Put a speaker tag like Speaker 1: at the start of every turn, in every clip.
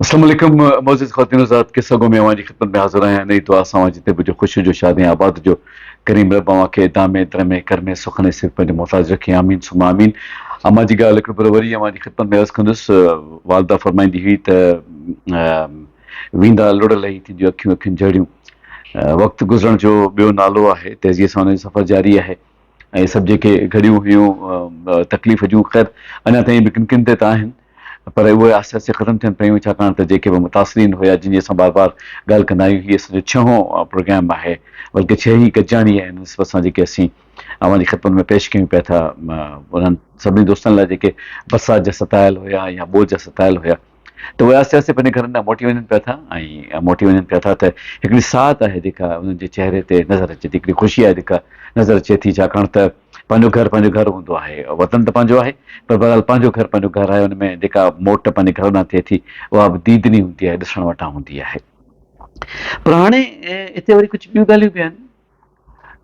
Speaker 1: السلام عليڪم معزز خواتين حضرات قصه گو ۾ اوهان جي خدمت ۾ حاضر آهيان انهي دعا سان اوهان جتي به هجو خوش هجو شاد ۽ آباد هجو ڪريم رب اوهان کي دامي درمي ڪرمي سخن ۽ صرف پنهنجو محتاج رکي آمين ثم آمين امان جي ڳالهه هڪڙو ڀيرو وري اوهان جي خدمت ۾ عرض ڪندس والده فرمائيندي هئي ته ويندا لڙ لهي ٿينديون اکيون اکين جهڙيون وقت گذرڻ جو ٻيو نالو آهي تيزي سان ان جو سفر جاري آهي ۽ سڀ جيڪي گهڙيون هيون تڪليف جون خير اڃا تائين به ڪن ڪن تي ته آهن پر اهي آهستي آهستي ختم ٿين پيون ڇاڪاڻ ته جيڪي به متاثرين هيا جن جي اسان بار بار ڳالهه ڪندا آهيون هي اسان جو ڇهون پروگرام آهي بلڪه ڇهين گڏجاڻي آهي ان نسبت سان جيڪي اسين اوهان جي خدمت ۾ پيش ڪيون پيا ٿا انهن سڀني دوستن لاء جيڪي برسات جا ستايل هيا يا ٻوڏ جا ستايل هيا ته اهي آهستي آهستي پنهنجي گهرن ڏانهن موٽي وڃن پيا ٿا ۽ موٽي وڃن پيا ٿا ته هڪڙي ساعت آهي جيڪا انهن جي چهري تي نظر اچي ٿي هڪڙي خوشي آهي جيڪا نظر اچي ٿي ڇاڪاڻ ته پنهنجو گهر پنهنجو گهر هوندو آهي وطن ته پنهنجو آهي پر بهرحال پنهنجو گهر پنهنجو گهر آهي ان ۾ جيڪا موٽ پنهنجي گهر ڏانهن ٿئي ٿي اها به ديدني هوندي آهي ڏسڻ وٽان هوندي آهي پر هاڻي هتي وري ڪجهه ٻيون ڳالهيون به آهن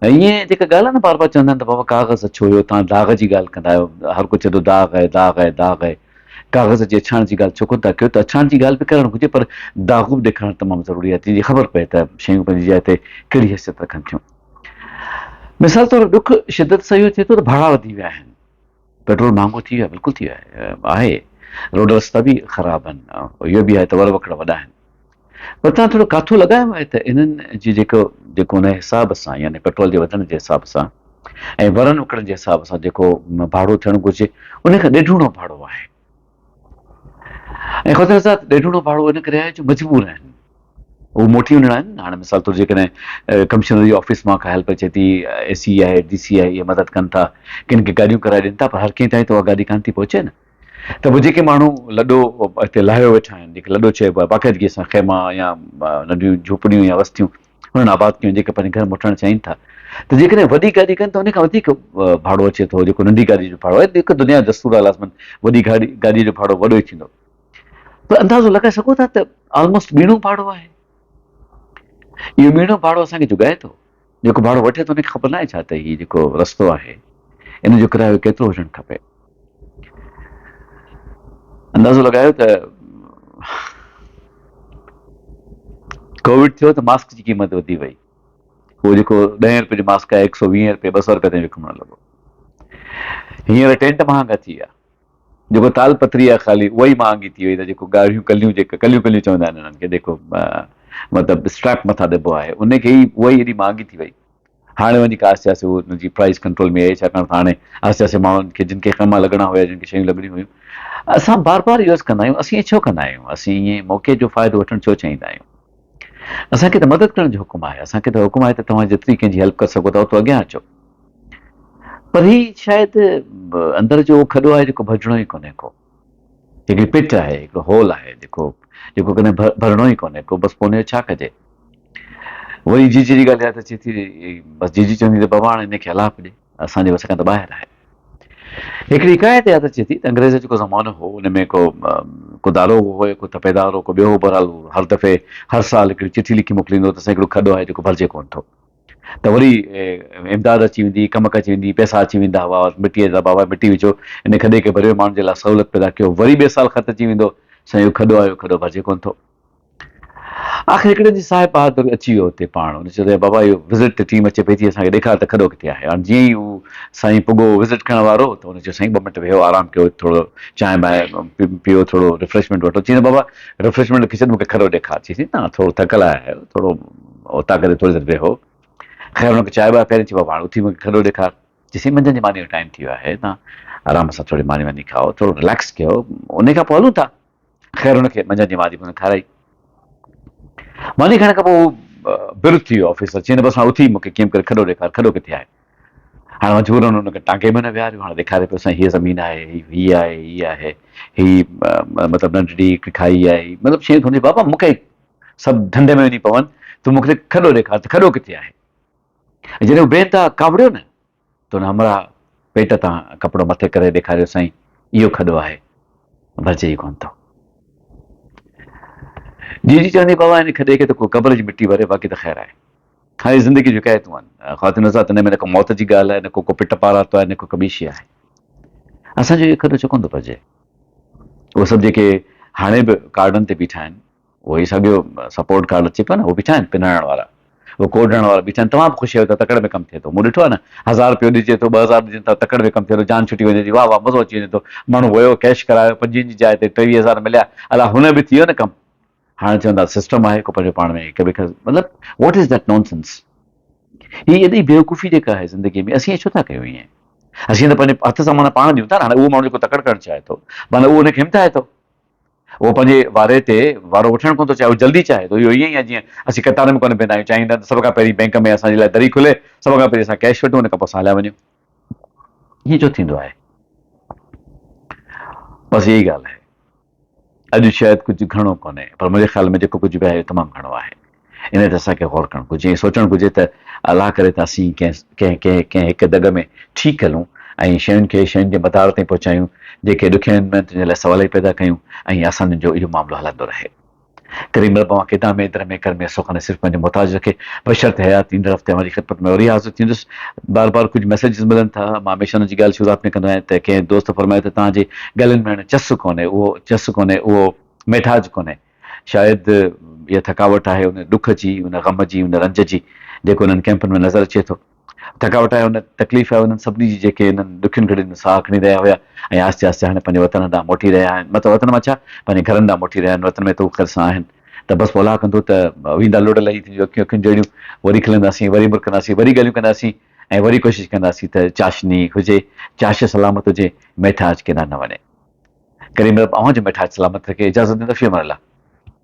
Speaker 1: ائين جيڪا ڳالهه آهي نه بار بار چوندا آهن ته بابا ڪاغذ اڇو هيو توهان داغ جي ڳالهه ڪندا آهيو هر ڪو چئي ٿو داغ آهي داغ آهي داغ آهي ڪاغذ جي اڇاڻ جي ڳالهه ڇو ڪونه ٿا ڪيو ته اڇاڻ جي ڳالهه به ڪرڻ گهرجي پر داغ به ڏيکارڻ تمام ضروري آهي جنهن جي خبر پئي ته شيون پنهنجي جاء تي ڪهڙي حيثيت رکن ٿيون مثال طور ڏک شدت سان اهو ٿئي ٿو ته ڀاڙا وڌي ويا آهن پيٽرول مهانگو ٿي ويو آهي بلڪل ٿي ويو آهي روڊ رستا به خراب آهن اهو به آهي ته ور وڪڙ وڏا آهن پر توهان ٿورو ڪاٿو لڳايو آهي ته انهن جي جيڪو جيڪو ان حساب سان يعني پيٽرول جي وڌڻ جي حساب سان ۽ ورن وڪڙن جي حساب سان جيڪو ڀاڙو ٿيڻ گهرجي ان کان ڏيڍوڻو ڀاڙو آهي ۽ خدا ذات ڏيڍوڻو ڀاڙو ان ڪري آهي جو مجبور آهن هو موٽي وڃڻا آهن هاڻي مثال طور جيڪڏهن ڪمشنر جي آفيس مان کا هيلپ اچي ٿي اي سي آهي ڊي سي آهي اهي مدد ڪن ٿا ڪن کي گاڏيون ڪرائي ڏين ٿا پر هر ڪنهن تائين ته اها گاڏي ڪانه ٿي پهچي نه ته پوء جيڪي ماڻهو لڏو هتي لاهيو ويٺا آهن، جيڪي لڏو چئبو آهي، باقاعدگيء سان خيما يا ننڍيون جهوپڙيون يا وستيون انهن آباد ڪيون، جيڪي پنهنجي گهر موٽڻ چاهين ٿا ته جيڪڏهن وڏي گاڏي ڪن ته ان کان وڌيڪ ڀاڙو اچي ٿو، جيڪو ننڍي گاڏي جو ڀاڙو آهي، جيڪو دنيا جو دستور آهي لازماً وڏي گاڏي گاڏيء جو ڀاڙو وڏو ئي ٿيندو. پر اندازو لڳائي سگهو ٿا ته آلموسٽ ٻيڻو ڀاڙو آهي. اهو ٻيڻو ڀاڙو اسان کي جڳائي ٿو. جيڪو ڀاڙو وٺي ٿو ان کي خبر ناهي ڇا ته هي جيڪو رستو آهي ان جو ڪرايو ڪيترو هجڻ کپي. اندازو لڳايو ته ڪووڊ ٿيو ته ماسڪ جي قيمت وڌي وئي. اهو جيڪو ڏهين روپئي جو ماسڪ آهي هڪ سو ويهين روپئي ٻه سو روپئي تائين وڪامڻ لڳو. هينئر ٽينٽ مهانگا ٿي ويا. جيڪو تال پتري آهي خالي اها ئي مهانگي ٿي وئي ته جيڪو ڳاڙهيون ڪليون جيڪا ڪليون ڪليون چوندا آهن انهن کي جيڪو مطلب اسٽريپ مٿان ڏبو آهي ان کي ئي اها ئي ايڏي مهانگي ٿي وئي هاڻي وڃي ڪا آهستي آهستي ان جي پرائز ڪنٽرول ۾ آئي ڇاڪاڻ ته هاڻي آهستي آهستي ماڻهن کي جن کي خيما لڳڻا هيا جن کي شيون لڳڻيون هيون اسان بار بار يوز ڪندا آهيون اسين ڇو ڪندا آهيون اسين ائين موقعي جو فائدو وٺڻ ڇو چاهيندا آهيون اسان کي ته مدد ڪرڻ جو حڪم آهي اسان کي ته حڪم آهي ته توهان جيتري ڪنهن جي هيلپ ڪري سگهو ٿا اوترو اڳيان اچو پر هي شايد اندر جو اهو کڏو آهي جيڪو ڀرجڻو ئي ڪونهي ڪو. هڪڙي پٽ آهي، هڪڙو هول آهي جيڪو جيڪو ڪڏهن ڀرڻو ئي ڪونهي ڪو، بس پوء ان جو ڇا ڪجي؟ وري جيجي جي ڳالهه ياد اچي ٿي، بس جيجي چوندي ته بابا هاڻي هن کي الله پڄي، اسان جي وس کان ته ٻاهر آهي. هڪڙي حڪايت ياد اچي ٿي ته انگريز جو جيڪو زمانو هو ان ۾ ڪو ڪو داروغو هو يا ڪو تپيدار هو ڪو ٻيو هو بهرحال هر دفعي هر سال هڪڙي چٺي لکي موڪليندو هو ته سائين هڪڙو کڏو آهي جيڪو ڀرجي ڪونه ٿو. ته وري امداد اچي ويندي، ڪمڪ اچي ويندي، پئسا اچي ويندا هئا، مٽيء جا بابا مٽي وجهو، ان کڏي کي ڀريو، ماڻهن جي لاء سهولت پيدا ڪيو، وري ٻئي سال خط اچي ويندو، سائين اهو کڏو آهي، اهو کڏو ڀرجي ڪونه ٿو. آخر هڪڙي ڏينهن صاحب بهادر اچي ويو اتي پاڻ، هن چيو ته بابا اهو وزٽ تي ٽيم اچي پئي ٿي، اسان کي ڏيکار ته کڏو ڪٿي آهي. هاڻ جيئن ئي هو سائين پڳو وزٽ ڪرڻ وارو ته هن چيو سائين ٻه منٽ ويهو آرام ڪيو، ٿورو چانهه بانهه پيئو، ٿورو ريفريشمينٽ وٺو. چيائين ته بابا ريفريشمينٽ کي ڇڏ مون کي کڏو ڏيکار. چيائين سائين توهان ٿورو ٿڪل آيا آهيو، ٿورو اوطاق تي ٿوري دير ويهو. خير هن کي چانهه ٻانهه پياري چي بابا هاڻ اٿي مون کي کڏو ڏيکار. چي سائين منجهند جي ماني جو ٽائيم ٿي ويو آهي توهان آرام سان ٿوري ماني واني کائو ٿورو رليڪس ڪيو ان کان پوء هلون ٿا. خير هن کي منجهند جي ماني به هن کارائي. ماني کائڻ کان پوء هو بر ٿي ويو آفيسر چي نه بس هاڻ اٿي مون کي ڪيئن به ڪري کڏو ڏيکار کڏو ڪٿي آهي. هاڻ مجبورن هن کي ٽانگي ۾ نه ويهاريو هاڻ ڏيکاري پيو سائين هيء زمين آهي هي هيء آهي هيء آهي هي مطلب ننڍڙي هڪ کائي آهي مطلب شيون ٿوري بابا مون کي سڀ ڍنڍ ۾ وڃي پون، تون مون کي کڏو ڏيکار ته کڏو ڪٿي آهي؟ ۽ جڏهن هو بي انتها ڪاوڙيو نه ته هن همراهه پيٽ تان ڪپڙو مٿي ڪري ڏيکاريو، سائين اهو کڏو آهي، ڀرجي ئي ڪونه ٿو. جيجي چوندي، بابا هن کڏي کي ته ڪو قبر جي مٽي ڀري، باقي ته خير آهي. هاڻي زندگي جون حڪايتون آهن. خواتين حضرات هن ۾ نه ڪو موت جي ڳالهه آهي، نه ڪو ڪو پٽ پاراتو آهي، نه ڪو ڪا ٻي شيء آهي. اسان جو اهو کڏو ڇو ڪونه ٿو ڀرجي؟ اهي سڀ جيڪي هاڻي به ڪارڊن تي بيٺا آهن اهو ئي ساڳيو سپورٽ ڪارڊ اچي پيو نه اهو بيٺا آهن پن هڻڻ وارا اهو ڪوڊ هڻڻ وارا بيٺا آهن تمام خوش آهيو ته تڪڙ ۾ ڪم ٿئي ٿو مون ڏٺو آهي نه هزار رپيو ڏجي ٿو 2000 ڏجن ٿا تڪڙ ۾ ڪم ٿئي ٿو جان ڇٽي وڃي ٿي واهه واهه مزو اچي وڃي ٿو ماڻهو ويو ڪيش ڪرايو پنجين جي جاء تي 23000 مليا الا هن به ٿي ويو نه ڪم هاڻي چوندا سسٽم آهي ڪو پنهنجو پاڻ ۾ هڪ ٻئي کان مطلب واٽ از that naan sense هي ايڏي بيوقوفي جيڪا آهي زندگي ۾ اسين ڇو ٿا ڪيون ائين اسين ته پنهنجي هٿ سان معنيٰ پاڻ ڏيون ٿا نه هاڻي اهو ماڻهو جيڪو تڪڙ ڪرڻ چاهي ٿو معنيٰ اهو ان کي همٿائي ٿو اهو پنهنجي واري تي وارو وٺڻ ڪونه ٿو چاهي، هو جلدي چاهي ٿو. اهو ائين ئي آهي جيئن اسين قطار ۾ ڪونه بيهندا آهيون، چاهيندا آهيون ته سڀ کان پهرين بئنڪ ۾ اسان جي لاء دري کلي، سڀ کان پهرين اسان ڪيش وٺون، ان کان پوء اسان هليا وڃون. ائين ڇو ٿيندو آهي؟ بس اها ئي ڳالهه آهي. اڄ شايد ڪجهه گهڻو ڪونهي، پر منهنجي خيال ۾ جيڪو ڪجهه به آهي اهو تمام گهڻو آهي. انهيء تي اسان کي غور ڪرڻ گهرجي ۽ سوچڻ گهرجي ته الله ڪري ته اسين ڪنهن ڪنهن ڪنهن ڪنهن هڪ دڳ ۾ ٺيڪ هلون ۽ شين کي شين جي مدار تائين پهچايون، جيڪي ڏکيائين ۾ آهن تن جي لاء سوالائي پيدا ڪيون ۽ آسانين جو اهو معاملو هلندو رهي. ڪريم رب اوهان کي دامي درمي ڪرمي سخن ۽ صرف پنهنجو محتاج رکي. بشرط حيات ايندڙ هفتي اوهان جي خدمت ۾ وري حاضر ٿيندس. بار بار ڪجهه ميسيجز ملن ٿا. مان هميشه انهن جي ڳالهه شروعات ۾ ڪندو آهيان ته ڪنهن دوست فرمايو ته توهان جي ڳالهين ۾ هاڻي چس ڪونهي، اهو چس ڪونهي، اهو ميٺاج ڪونهي. شايد اها ٿڪاوٽ آهي ان ڏک جي، ان غم جي، ان رنج جي جيڪو انهن ڪئمپن ۾ نظر اچي ٿو. ٿڪاوٽ آهي ان تڪليف آهي انهن سڀني جي جيڪي انهن ڏکين گهڙين ۾ ساهه کڻي رهيا هيا ۽ آهستي آهستي هاڻي پنهنجي وطن ڏانهن موٽي رهيا آهن. مطلب وطن مان ڇا پنهنجي گهرن ڏانهن موٽي رهيا آهن. وطن ۾ ته هو خير سان آهن ته بس پوء الله ڪندو ته ويندا لڙ لهي ٿينديون اکيون اکين جهڙيون وري کلنداسين وري مرڪنداسين وري ڳالهيون ڪنداسين ۽ وري ڪوشش ڪنداسين ته چاشني هجي چاش سلامت هجي ميٺاج ڪيڏانهن نه وڃي. ڪريم رب اوهان جو ميٺاج سلامت رکي اجازت ڏيندو في امان الله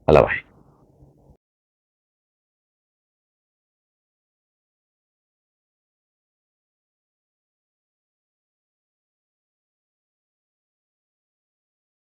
Speaker 1: الله واهي.